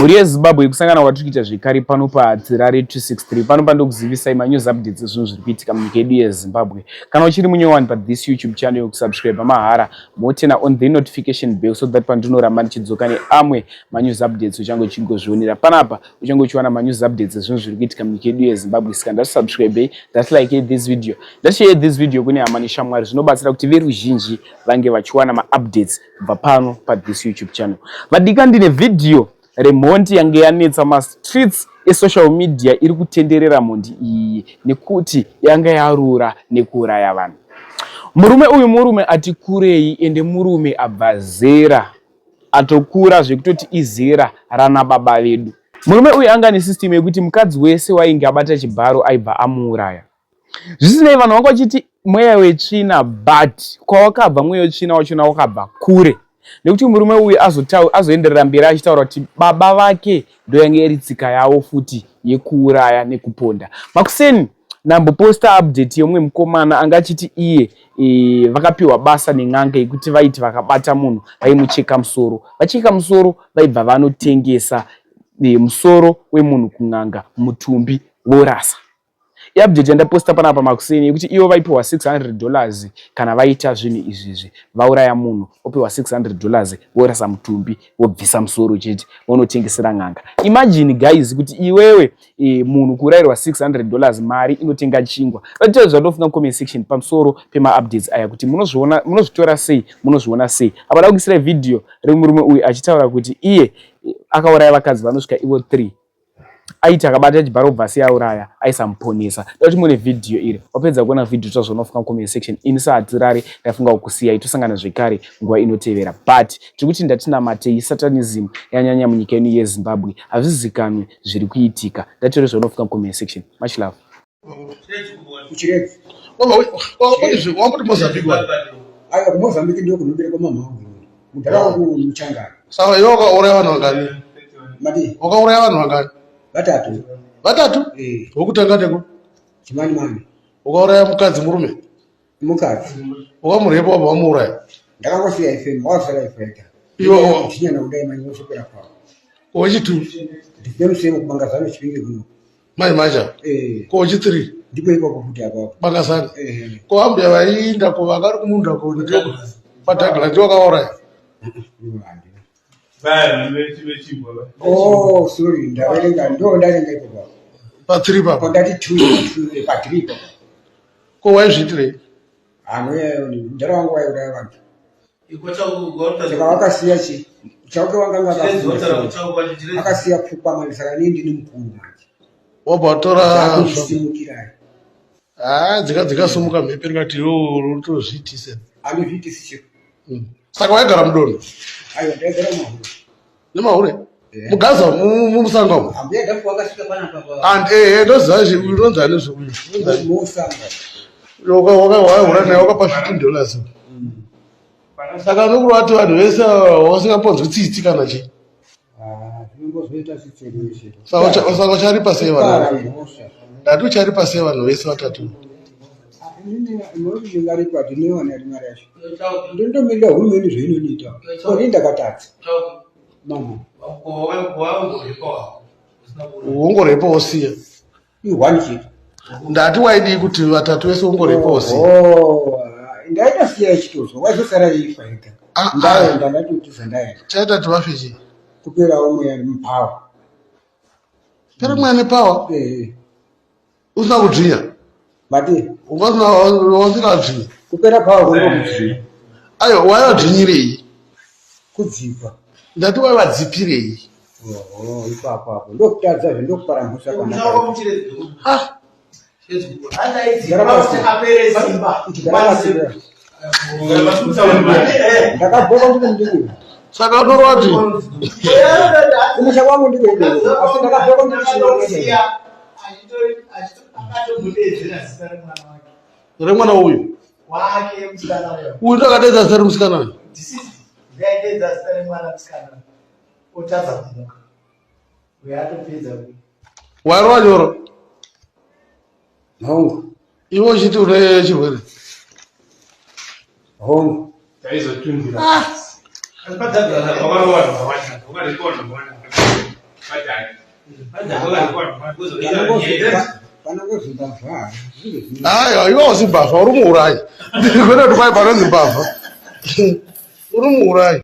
Mhuri yeZimbabwe kusangana kwatiri kuita zvekare pano paHatirare 263 pano pandokuzivisai manews updates ezvinhu zviri kuitika munyika yedu yeZimbabwe. Kana uchiri munyowani pathis YouTube channel yokusubscribe mahara motena on the notification bell so that pandinoramba ndichidzoka neamwe manews updates uchange uchingozvionera panapa uchange uchiwana manews updates ezvinhu zviri kuitika munyika yedu yeZimbabwe. Saka ndatisubscribe, ndatilike this video, ndashare this video kune hama neshamwari zvinobatsira kuti veruzhinji vange vachiwana maupdates kubva pano pathis YouTube channel. Vadika ndine vhidhiyo remhondi yange yanetsa mastreets esocial media iri kutenderera mhondi iyi nekuti yanga yarura nekuuraya vanhu. Murume uyu murume ati kurei ende murume abva zera atokura zvekutoti izera rana baba vedu. Murume uyu anga ane system yekuti mukadzi wese wainge abata chibharo aibva amuuraya. Zvisinei vanhu vanga vachiti mweya wetsvina but kwawakabva mweya wetsvina wachona wakabva kure nekuti murume uyu azoenderera mberi achitaura kuti baba vake ndoyange iri tsika yavo futi yekuuraya nekuponda. Makuseni ndamboposta update yemumwe mukomana anga achiti iye e, vakapiwa basa nen'anga yekuti vaiti vakabata munhu vaimucheka musoro, vacheka musoro vaibva vanotengesa e, musoro wemunhu kun'anga mutumbi vorasa. Iupdate yandaposta panapa makuseni yekuti ivo vaipiwa 600 dollars kana vaita zvinhu izvizvi, vauraya munhu opiwa 600 dollars vorasa mutumbi vobvisa musoro chete vonotengesera n'anga. Imagine guys kuti iwewe e, munhu kuurayirwa 600 dollars mari inotenga chingwa. Vatitaure zvandofunga comment section pamusoro pemaupdates aya kuti munozviona munozvitora sei munozviona sei. Apa da kuisira video remurume uyu achitaura kuti iye e, akauraya vakadzi vanosvika ivo 3 aiti akabata chibharo obva asiya auraya aisamuponesa. Da kuti muone vhidhiyo iri. Wapedza kuona vhidhiyo taura zvaunofunga comment section. Ini saHatirare ndafunga kukusiyai tosangana zvekare nguva inotevera. But tiri kuti ndatinamatei satanism yanyanya munyika yedu yeZimbabwe. Hazvizikanwe zviri kuitika. Ndatore zvaunofunga comment section. Much love. Kuchiredzi. Wamboti Mozambique wani? Aiwa kuMozambique ndiko kunoberekwa mama wangu. Mudhara wangu muchangana. Saka iwe wakauraya vanhu vangani? Mati Wakauraya vanhu vangani? Vatatu. Vatatu? Eh. Wokutanga ndeko? Chimani mani. Wakauraya mukadzi murume? Mukadzi. Wakamurepa wabva wamuuraya? Ndakangosiya FM, wakasara ifreta. Iwe Chinyana kudai manje wosopera kwavo. Wechitu? The same same kubanga zano chipinge kuno. Mai Macha. Eh. Ko wechi3? Ndipo ipapo futi apapo. Bangazana. Eh. Ko ambuya vaiinda ko vanga vari kumunda ko ndiyo paDouglas ndiwo wakauraya. Oh, sorry, ndaverenga ndo ndaverenga ipapo. Pa 3 papo. Ko ndati 2 2 pa 3 ipapo. Ko waizviitirei? Anoya mudhara wangu waiuraya vanhu. Saka wakasiya chi chauke wanga anga akasiya pfukwa manje saka ini ndini mukuru manje. Wabva watora Akusimukirai. Ah, dzika dzikasumuka mhepo ikati iwe unotozviitisa. Andizviitisi chiro. Saka waigara mudondo? Aiwa ndaigara mumahure. Nemahure? Mugaza mumusanga umu? Ambuya Dafu wakasvika panapa pa. And eh ndoziva zve uyu unonzi ani zve uyu? Unonzi ani? Musanga. Wakaura naye wakapa 15 dollars. Saka unokureva kuti vanhu vese vasingaponzwi tsitsi kana chii? Ah, zvinongozoita tsitsi Saka ucharipa sei vanhu? Ndati ucharipa sei vanhu vese vatatu? Inini ndingaripa ndinoiwana iri mari yacho. Ndondomirira hurumende zvainoniita. Ko ndakatadza. Mama. Wongorepa wosiya. I-one chete. Ndati waidii kuti vatatu vese wongorepa wosiya? Oh, ndaitosiya ichitozwa waizosara ifa ega. Ah, ah. Ndaenda ndatotiza ndaenda. Chaita kuti vafe chii? Kuperawo mweya mupower. Pera mweya nepower? Eh. Usina kudzvinya? Mati? Usina kudzvinya? Kupera power kungo kudzvinya. Aiwa, waivadzvinyirei? Kudzipa. Ndati waivadzipirei? Oho, ipapo apo. Ndokutadza zve ndokupara mhosva kwandakaita. Ah. Gara pasi. Gara pasi. Ndakabhoka ndiri mudiki. Saka unorova kuti Kumusha kwangu ndiko ikoko. Asi ndakabhoka ndiri chimwe. Remwana uyu. Uyu ndakadeedza zita remusikana uyu. Warova nyoro. Hongu. Iwe uchiti une chirwere. Hongu. Ah. Panongozi mbavha. Aiwa, iwe usi mbavha, uri muurayi. Kwete kuti kwai panonzi mbavha, uri muurayi.